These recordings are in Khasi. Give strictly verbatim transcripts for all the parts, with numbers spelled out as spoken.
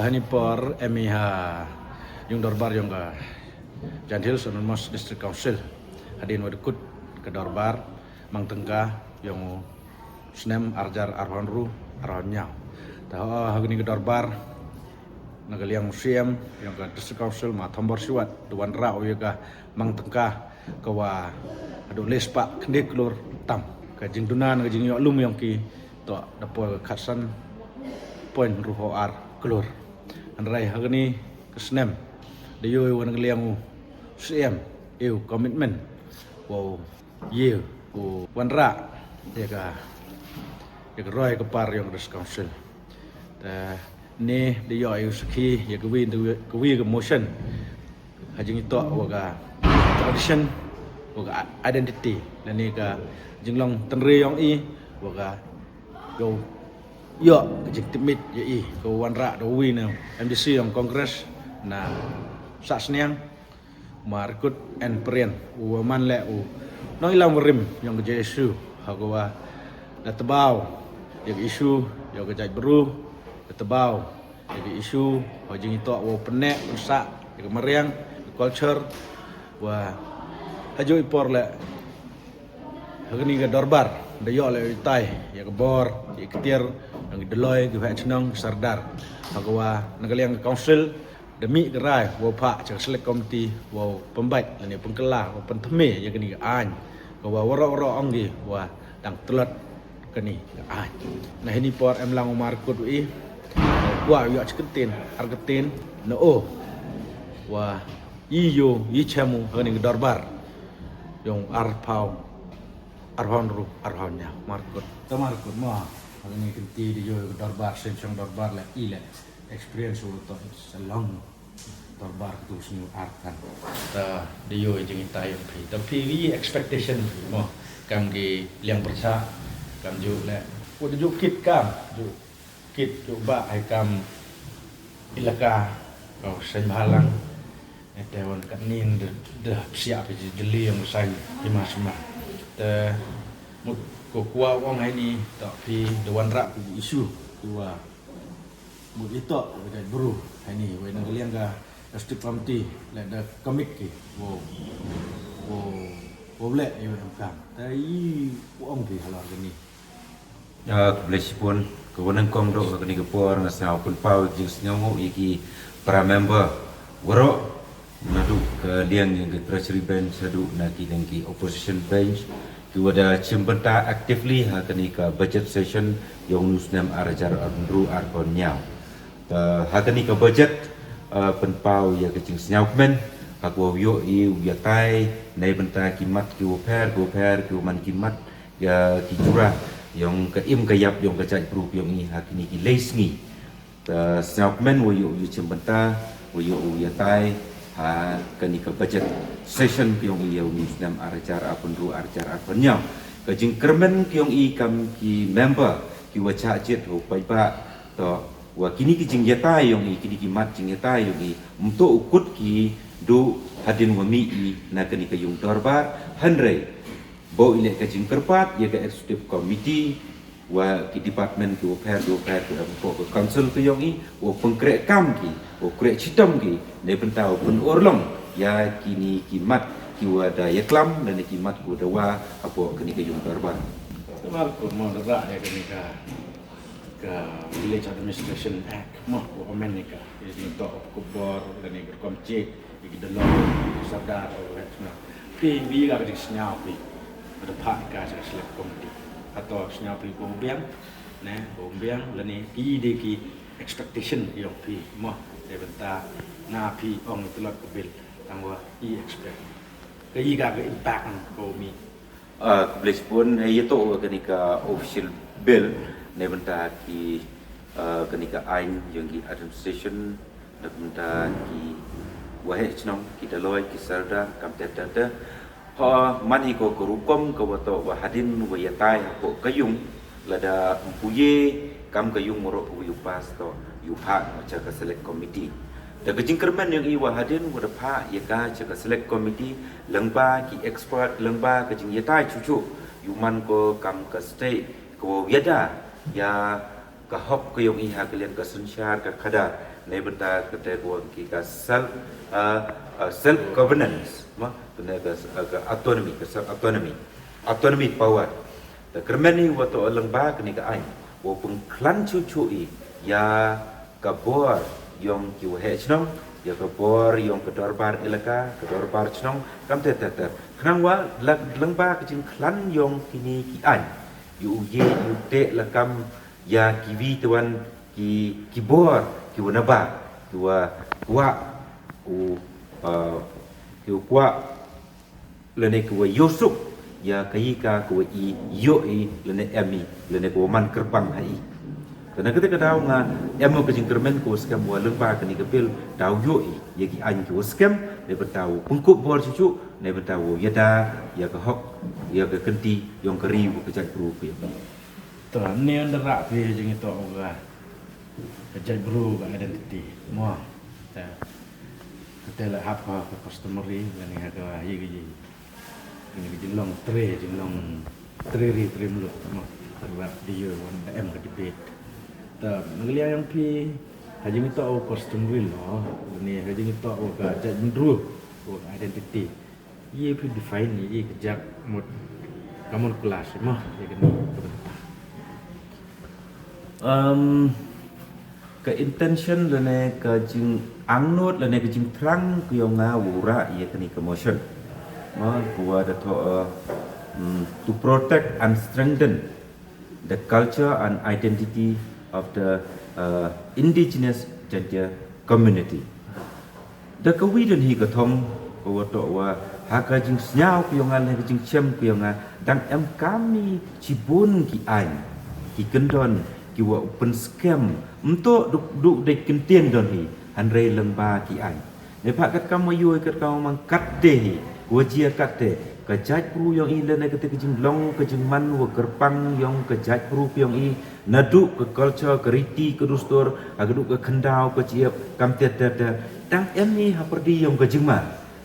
Hani por em i ha yung dorbar yong ka Jaintia Hills Autonomous District Council. Hadien wa da kut ka dorbar mang tyngka yong u snem arjar arhon ru arhon nyaw. Ta ha ha kani ka dorbar na ka liang u C M yong ka District Council ma Thombor Siwat da wanrah u ya ka mang tyngka ka wa haduh le spah khyndai klur tam. Ka jingduna na ka jingyoh lum yong ki to da poi ka khatsan point ruh ar klur. Hynrei ha kani ka snem da yoh i wa na ka liang u C M i u commitment wow ye u wanrah ya ka ya ka roi ka par yong ka District Council. Ta ne da yoh i u sakhi ya ka wi ka wi ka motion ha jingitoh wa ka tradition wa ka identity na ne ka jinglong tynre yong i wa ka yoh yoh ka jingtipmit ya i ka wanrah da wi na M D C yong Congress na Sahsniang. Markut en Prien u wa man le u nong ilam warim yong ka J S U ha ka wa da tebau ya ka issue ya ka jait bru da tebau ya ka issue ha jingitoh wa pyneh pynsah ya ka mariang ka culture wa ha ju i por le ha kani ka dorbar da yoh le u tai ya ka bor ya ka tiar yong ki daloi ki waheh chnong ki sardar ha ka wa na ka liang ka council da mih ka rai wow phah cha ka select committee wow pynbeit lane pynkylla wow pynthame ya kani ka aiñ ka wa waroh waroh ong ki wa dang tlot kani ka aiñ. Na hini por em lang u Markut u i kwah u yoh chi kyntien ar kyntien na o wa i yoh i chem u ha kani ka dorbar yong arphaw arhon ru arhon nyaw. Markut ta Markut mo ha kani kynti da yoh ka dorbar seng seng dorbar le i le experience u to sa long dorbar ka tu sñiu arkan. Ta da yoh i jingita yong phi ta phi wi expectation phi mo kam ki liang pyrsa kam ju le ko da ju kit kam ju kit ju ba ai kam ilaka ko sen bhalang ete wan kat nin de de siap ji jeli yang sang i mas ma te mut ko kwah wang hai ni ta phi de wanrah phi issue ki wa mut ito wa jait bru hai ni wa nang liang ka district committee le da commit ki wow wow wow le i wa kam ta i wang phi halor ka ni. Ah, khublei shibun ka wa nang kong do ka ni ka por nga sa pun pau jing sñiaw ngo i ki para member waroh naduh ka liang ïa ka treasury bench haduh na ki liang ki opposition bench ki wa da chimbynta actively ha kani ka budget session ïa u snem ar hajar arphew arphew nyaw. Ha kani ka budget pynpaw ïa ka jingsñiawkmen ha ka wa u ïoh i u ïatai na bynta ki mat ki wa pher ki wa pher ki wa man ki mat ïa ki jura yong ka im ka ïap yong ka jaitbru yong i ha kini ki lei sngi. Ka sñiawkmen wa ïoh u ïa chimbynta wa ïoh u ïatai ha kani ka budget session yong i ïa u snem ar hajar arphew arphew nyaw. Ka jingkyrmen yong i kam ki member ki wa chah jied u paidbah to wa kini ki jingïatai yong i kini ki mat jingïatai yong i mto u kut ki du hadien wa mih i na kani ka yung dorbar hynrei bau i leh ka jingkyrpad ïa ka executive committee wa ki department ki wa pher ki wa pher ki wa pher ka council ka yong i wa pynkreh kam ki wa kreh chitom ki ne bynta wa pynurlong ïa kini ki mat ki wa da ïaklam ne ki mat ki wa da wa hapoh kani ka yung dorbar. Te mar kur mo da ïa kani ka ka Village Administration Act mo ko amend ne ka i ding to ko bor ne ka kom che i ki dalo sardar o ret na pi bi ga ka sñiaw pi ada pha ka sa select committee ato sñiaw pi ko biang ne ko biang lane i de ki expectation yong pi mo de bynta na pi ong tulot ko bill tang wa i expect ka i ga ka impact ko mi. Ah, khublei shibun, hei ïa to kani ka official bill ne bynta ki ah, kani ka aiñ yong ki administration ne bynta ki waheh chnong ki daloi ki sardar kam te te te ha man hi ko ka rukom ka wa to wa hadien wa ïatai ha ko ka yung lada mpuye kam ka yung moro ko yu pas to yu pha cha ka select committee. Da ka jingkyrmen yong i wa hadien wa da pha ïa ka cha ka select committee lengba ki expert lengba ka jingïatai chuchu yu man ko kam ka state ko ïada ïa ka hok ka yong i ha ka liang ka synshar ka khadar, ne bynta kata ka wan ki ka self, ah, ah, self governance, ma, kane ka, ah, ka autonomy, ka self autonomy, autonomy power. Te kyrmen i wa toh lyngba kane ka aiñ, wa pynkhlaiñ chuchu i ya ka bor yong ki wa heh chnong, ya ka bor yong ka dorbar elaka, ka dorbar chnong, kam te te te. Khnang wa la lyngba ka jingkhlaiñ yong kini ki aiñ, yu ye yu te la kam ya ki wi te wan ki, ki bor, ki wa naba, ki wa kwah u, uh, ki wa kwah lane ki wa yusuk ya ka yi ka, ki wa i yo i lane em i, lane ki wa man kyrpang ha i. Te na kata ka daw nga em ka jingkyrmen ka wa skhem wa lyngba kani ka bil daw yo i ya ki aiñ ki wa skhem, ne bynta wa pynkup bor chuchu, ne bynta wa yada ya ka hok, ya ka kynti yong ka ri wa ka jaitbru ka yong i. Te ne nda rah phi jingitoh ka, ka jaitbru ka identity mo. Te kata la hap ka, ka customary, lane ha ka yi ka yi. Ini ka jinglong tre, jinglong tre ri tre mluk mo. Te rah di yo wan da em ka debate. Te na ka liang yong phi, ha jingitoh ka customary law, lane ha jingitoh ka jaitbru ka identity. Ye phi define ye ka jak mut ka mon class mo, ye kani ka bynta. Um, ka intention lane ka jingangnud lane ka jingthrang ka yong nga wa rah ye kani ka motion, ma, wa da thoh, uh, um, to protect and strengthen the culture and identity of the, uh, indigenous Jaintia community. Da ka wi don hi ka thong, ka wa toh wa ha ka jingsngew ka yong nga, ha ka jingchem ka yong nga, dang em kam i chibun ki aiñ, ki kyndon, ki wa u pynskhem, mtoh duk duk dei kyntien don hi, hynrei lyngba ki aiñ. Ne pha kat kam wa yoi kat kam wa mang kat te hi, wa jia kat te, ka jaitbru yong i lane kata ka jinglong ka jingman wa kyrpang yong ka jaitbru ka yong i, naduh ka culture, ka riti, ka dustur, ha ka duh ka khyndaw, ka chiap, kam te te te, dang em i ha pyrdi yong ka jingma.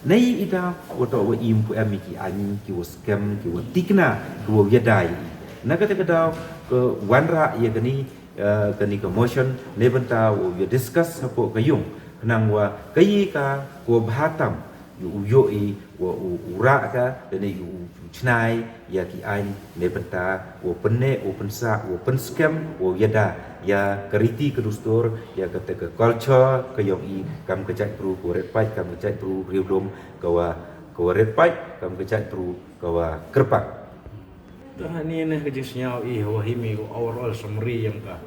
Nei i da wa toh wa im pu em i ki aiñ, ki wa skhem, ki wa tikna, ki wa yada i. Na kata ka daw ka wanrah ya kani, eh, kani ka motion, ne bynta wa ya discuss hapoh ka yung. Khnang wa ka yi ka, ka wa bha tam, yu u yo i wa u, u rah ka, lane yu u chnai ya ki aiñ, ne bynta wa pynne, wa pynsah, wa pynskhem, wa yada ya ka riti ka dustur, ya kata ka culture ka yong i, kam ka jaitbru ka wa ret pait, kam ka jaitbru riewlum ka wa, ka wa ret pait, kam ka jaitbru ka wa kyrpang. Te ha ni ne ka jingsngew i ha wa hi mi ka overall summary yong ka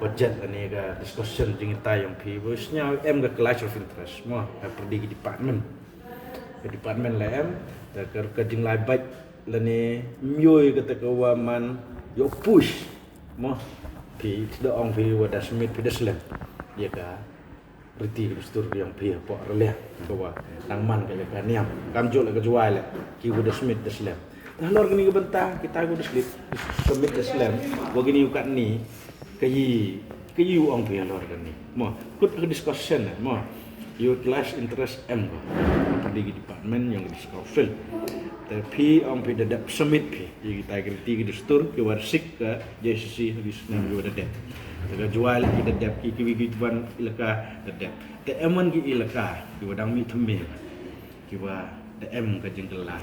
budget lane ka discussion jingita yong phi, wa sngew em ka clash of interest mo ha pyrdi ki department. Ka department la em, te ka, ka jinglai bad lane myoi kata ka wa man yo push mo. Phi da ong phi wa da submit, phi da slem ya ka riti ka dustur ka yong phi hapoh Raliang, ka wa dang man ka ya ka niam. Kam jooh la ka Jowai le, ki wa da submit da slem. Te halor kani ka bynta kita wa da slem, submit da slem, wa kini u katni, ka yi, ka yi u ong phi halor kani mo. Kut ka discussion mo. Yo clash interest em ko. Pyrdi ki department yong ka District Council. Te phi ong phi da dep submit phi ya kita ki riti ki dustur ki wa sik ka J C C ha ki snem ki wa da dep. Te ka Jowai la ki da dep, ki, ki wi ki wan elaka da dep. Te em wan ki elaka ki wa dang mih thymme, ki wa da em ka jingkylla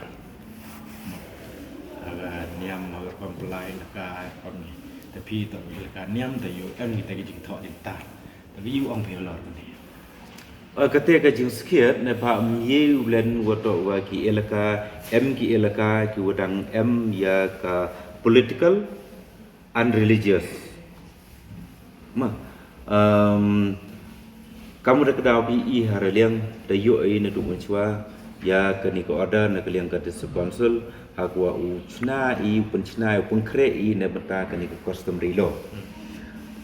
ha ka niam, ha ka rukom pynlai elaka, rukom ni. Te phi toh elaka niam, te yo em kita ki jingthoh jingtah. Te ki yu ong phi halor kani. Eh, kata ka jingskhiat, ne pha ym ye u len wa toh wa ki elaka, em ki elaka ki wa dang em ya ka political and religious. Ma, um, kam wa da ka daw phi i ha Raliang, da yo i naduh mynshuwa ya kani ka order na ka liang ka District Council, ha ka wa u chna i, u pynchna i, u pynkhreh i, ne bynta kani ka customary law.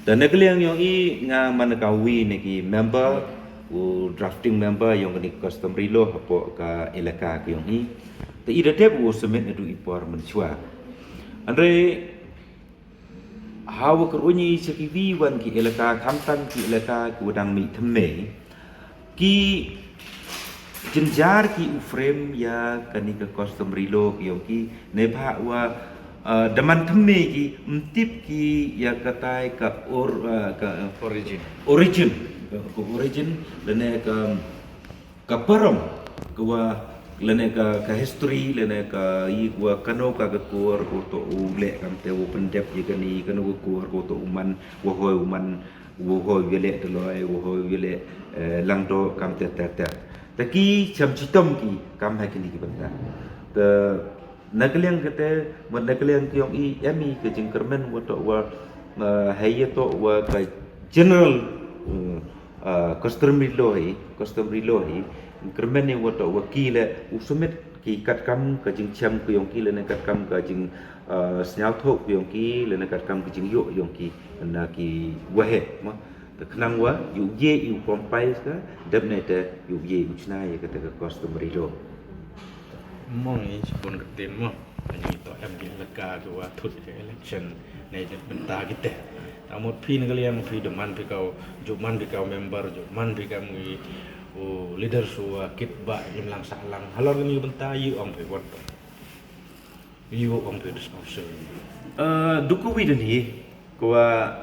Te na ka liang yong i nga man ka wi na ki member, u drafting member yong kani ka customary law hapoh ka elaka ka yong i. Te i da dep u submit naduh i por mynshuwa. Hynrei ha wa kyrwoh i cha ki wi wan ki elaka, khamtam ki elaka ki wa dang mih thymme, ki jynjar ki u frame ya kani ka customary law ka yong ki, ne pha wa Ah, da man thymme ki, ym tip ki ïa katai ka or, ah, ka Origin. Origin. Ka, ka origin, lane ka, ka parom, ka wa, lane ka, ka history, lane ka i wa kano ka ka kor ko to u leh kam te u pyndep ïa kani, kano ka kor ko to u man, wa hoi u man, wa hoi u leh te loi, wa hoi u leh, eh, lang to kam te te te. Ta ki cham chitom ki kam ha kini ki bynta. Ta na ka liang kate, mut na ka liang ki ong i em i ka jingkyrmen wa to wa, eh, ha ïa to wa ka general, eh, ah, customary law hi, customary law hi, kyrmen ni wa to wa ki le u submit ki katkam ka jingchem ka yong ki lane katkam ka jing, ah, sñiawthuh ka yong ki lane katkam ka jingïoh yong ki na ki waheh ma. Te khnang wa yu ye yu compile ka dep ne te yu ye yu chna ye ka te ka customary law. Mong i chibun ka tin mo. Ani to em di laka ki wa thut ka election nei de bynta kite. Amot phi na ka liang phi de man phi kau, ju man phi kau member, ju man phi kam ngi u leaders wa kit ba im lang sa lang. Halor ni bynta yu ong phi wat. Yu ong phi discussion. Eh, duku wi deni. Ko wa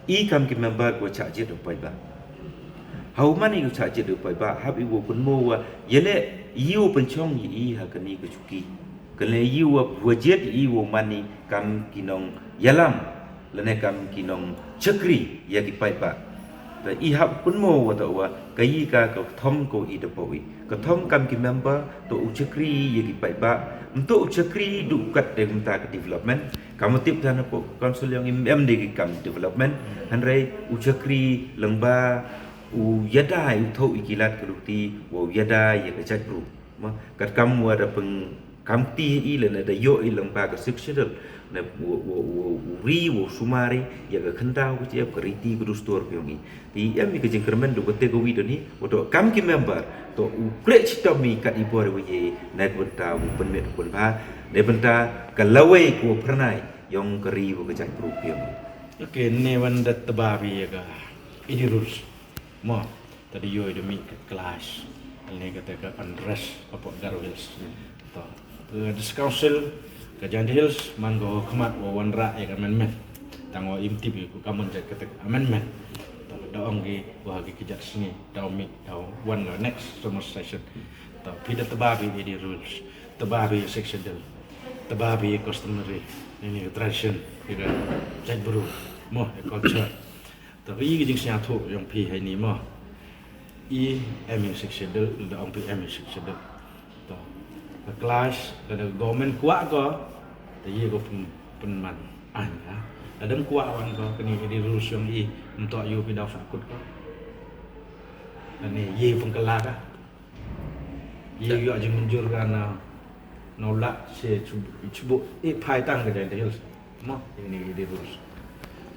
i kam ki member ko chah jied u paidbah. Ha u man i ko chah jied u paidbah hap i wo pynmo wa ïa le i wo pynchong i i ha kani ka chuki. Kane i wo wa jied i wo man i kam ki nongïalam lane kam ki nongchakri ïa ki paidbah. Te i hap pynmo wa to wa ka i ka ka thom ko i da poi. Ka thom kam ki member to u chakri ïa ki paidbah. Nto u chakri du kat de kumta ka development. Kam u tip dan hapoh council yong i em de ki kam development. Hynrei u chakri lyngba u ïada u thoh i ki lad ka luti wa u ïada ïa ka jaitbru. Ma, kat kam wa da peng kam ti i le na da yo i lyngba ka Sixth Schedule. Na u, u, u, u ri, u sumari ïa ka khyndaw ka jep ka riti ka dustur ka yong i. Ti em i ka jingkyrmen du ka te ka wi doni, u to kam ki member, to u kre chitom i kat i bor wi ye, na bynta u pynmet u pynbha, na bynta ka lawei ku pernai, yong ka ri u ka jaitbru ka yong. Okay, ne wan da tba bi ya ka A D rules. Mo, ta di yo i da mi ka clash, ne ka te ka unrest, apo Garo Hills. To, eh, this council, ka Jaintia Hills, man ko khmat wa wanrah ïa ka amendment. Tang wa im tip ïa ku kammon jait kata ka amendment. To, da ong ki, wa ki kjat sngi, da ong mi, da ong wan la next summer session. To, phi da tba bi A D rules, tba bi Sixth Schedule, tba bi customary, ini tradition, ïa ka jaitbru, mo, ïa culture. To, phi ïa ka jingsngewthuh yong phi ha ini mo. I em ïa Sixth Schedule, da ong phi em ïa Sixth Schedule. To, ka clash, lada government kwah ko, te ïa ko pyn-, pynman. Ai, ha? Lada ym kwah wan ko, kani A D rules yong i, ym to ïa phi daw sahkut ko. Kani ïa pynkylla ka. Ïa ïa jingmynjur ka na, na u lah se chubu, chubu, i phai tang ka Jaintia Hills. Mo, ini A D rules.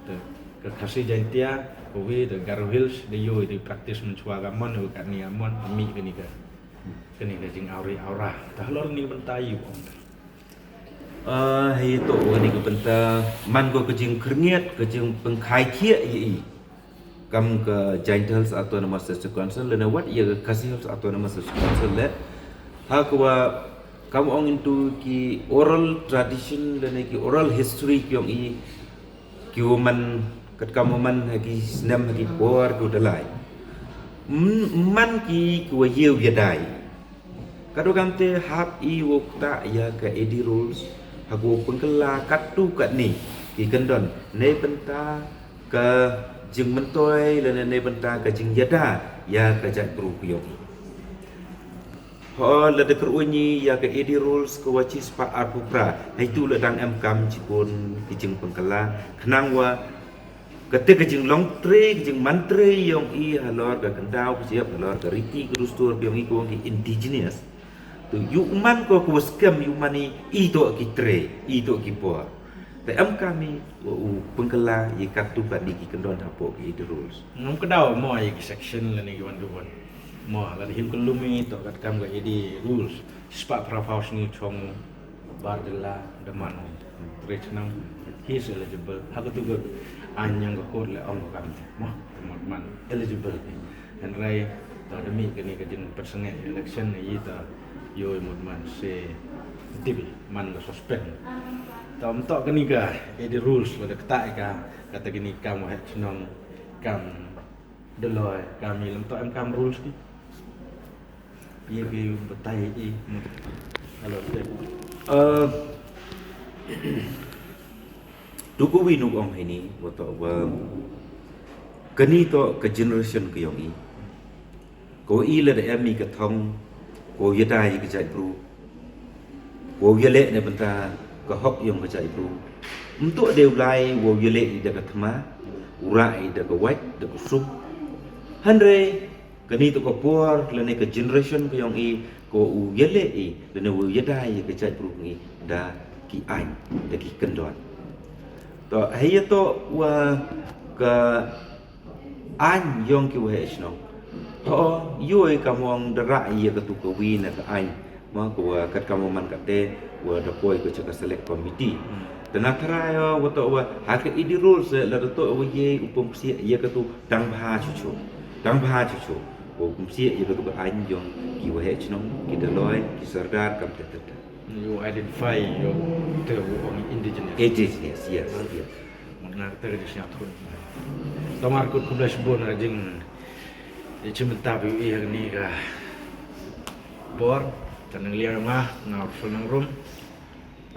Te, ka Khasi Jaintia, ka wi, te Garo Hills, da yo, da practice mynchwa ka mon, ka ni ka mon, mi kani ka. Kani ka jingawri awra. Ta halor ni bynta yu ong. Ah, hi to, kani ka bynta, man ko ka jingkhyrngiat, ka jingpyngkhai thiah ïa i. Kam ka Jaintia Hills Autonomous District Council, lane wat ïa ka Khasi Hills Autonomous District Council le. Ha ka wa kam ong into ki oral tradition, lane ki oral history ki ong i, ki wa man, kat kam wa man ha ki snem ha ki por ki wa da lai. M-, man ki ki wa ïew ïadai. Ka dei kam te hap i wow ktah ïa ka A D rules, ha ka wow pynkylla katto katne ki kyndon, ne bynta ka jingmyntoi, lane ne bynta ka jingïada ïa ka jaitbru ka yong i. Ho, lada kyrwoh ngi ïa ka A D rules ka wa chispah arphew phra, haitu la dang em kam chibun ki jingpynkylla, khnang wa kata ka jinglong trei, ka jingman trei yong i halor ka khyndaw ka jep, halor ka riti ka dustur ka yong i ka ong ki indigenous. Tu ïu man ko ka wa skhem ïu man i, i to ki trei, i to ki por. Te em kam i, u, u pynkylla ïa katto katne ki kyndon hapoh ki A D rules. Ngam ka daw mo ïa ki section lane ki wan ka wan. Mo, lada him ka lumi to katkam ka A D rules. Spah phra phew sngi chong bar jylla da man trei chnang, he is eligible. Ha katu ka aiñ yong ka court le ong ka kam te. Mo, te mut man eligible. Hynrei to da mih kani ka jingpynsngew election ne i ta ïoh mut man se tip man ka suspend. Tam tok kani ka, eh, di rules lada kata ka, kata kini kam waheh chnong, kam Doloi, kam i lam tok em kam rules ki. Ye ki batai i. Hello, step. Eh, tu ko wi nuk ong hini, wa tok wa. Kani tok ka generation ka yong i. Ko i lada em i ka thong, ko yadai ka jait bru. Wow yaleh ne bynta ka hok yong ka jait bru. Mtuk de u lai wow yaleh i da ka thma, u rah i da ka wait, da ka sum. Hynrei, kani tu ka por, lane ka generation ka yong i, ko u yaleh i, lane wow yadai i ka jait bru i, da ki ain, da ki kyndon. To, hei ya to wa ka ain yong ki waheh shnong. Ho, yoi ka mong da rah ya ka tu ka wi na ka ain. Ma ko wa kat ka mo man kate, wa da poi ko cha ka select committee. Hmm. Te na tharai wa to wa, ha ka idi rules, eh, la da to wa ye u pum si ya ka tu dang bha chu chu. Dang bha chu chu. Wa pum si ya ka tu ka ain yong ki waheh shnong, ki Doloi, ki Sardar, kam te te te. You identify your, the indigenous. Indigenous, yes, yes. Nga kata ka jingsngewthuh. Te mar kut khublei shibun ha ka jing, i chimbynta ba i ha kani ka por, te nang liang nga, nga Russell Nongrum,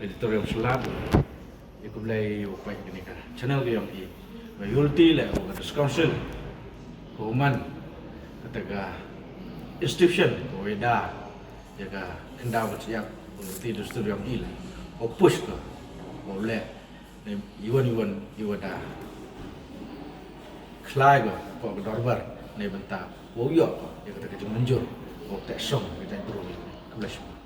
editorial Salad, i khublei u kwai kani ka channel ka yong i, ba yulti le u ka District Council, ko man, kata ka institution, ko weda, ya ka khyndaw ka chiap, u ti tu studio ang il, o push ko, o le, ne iwan iwan iwan da. Khlai ko, ko ka dorbar, ne bynta, o yo ko, ya ka ta ka jingmanjur, o te song, ka jingmanjur, khublei shibun.